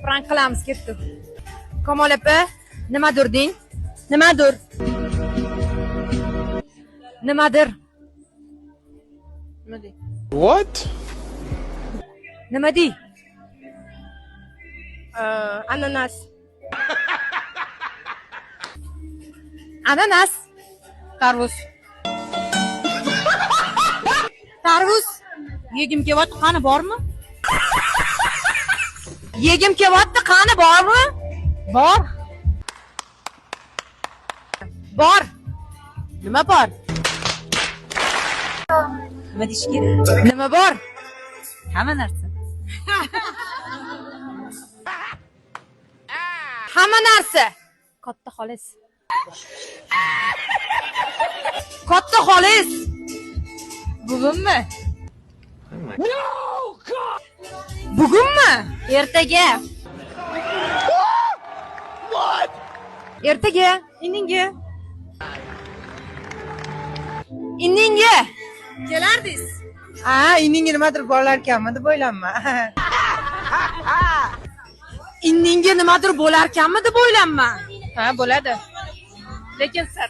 Prank qilamiz, ketdi. Kamol opa, nimadir deng? Nimadir? Nimadir? Nima dey? What? Nima dey? Ananas. Ananas. Tarvuz. Tarvuz. Yegim kelyapti, qani bormi? Yegim kelyapti, qani bormi? Bor. Bor. Nima bor? Nima deyish kerak? Nima bor? Hamma narsa. Hamma narsa. Katta xolis. Katta xolis. Bugunmi? Bugunmi? Ertaga. Ertaga. Indinga. Indinga. Kelardingiz? Ha, indinga nimadir bo'larkanmi deb o'ylanma. Indinga nimadir bo'larkanmi deb o'ylanma. Ha, bo'ladi. Lekin sir.